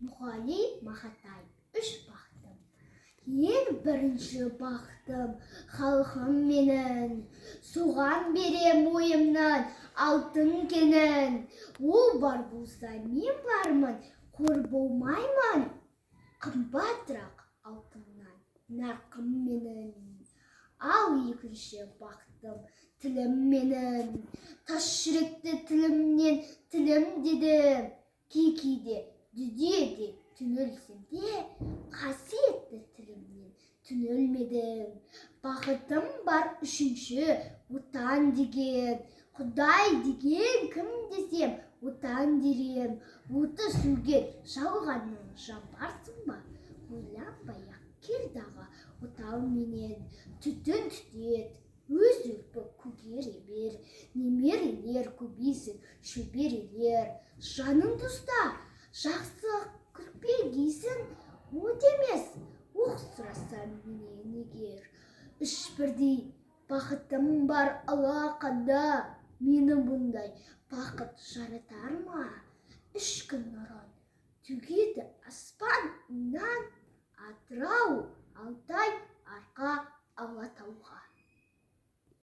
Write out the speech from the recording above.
Мұқали Мақатай. Үш бақытым. Ең бірінші бақытым — халқым менің. Соған берем ойымның алтын кенін. Ол бар болса, мен бармын, қор болмаймын. Қымбатырақ алтыннан нарқым менің. Ал екінші бақытым — тілім менің. Тас жүректі тілімнен тілім дедім. Кей кейде дүниеде түңілсем де, қасиетті тілімнен түңілмедім. Бақытым бар үшінші — Отан деген. Құдай деген кім десем, Отан дер ем. Оты сөнген жалғаннан жабарсың ба? Ойланбай ақ кел дағы отауменен. Түтін түтет, өз үрпі көгере бер. Немерелер көбейсін, шөберелер. Жаныңды ұста, жақсы күрпегейсің, от емес, оқ сұраса менен егер. Үш бірдей бақытым бар алақанда, мені бұндай бақыт жаратар ма? Үш күн нұрын төгеді аспаннан: Атырау, Алтай.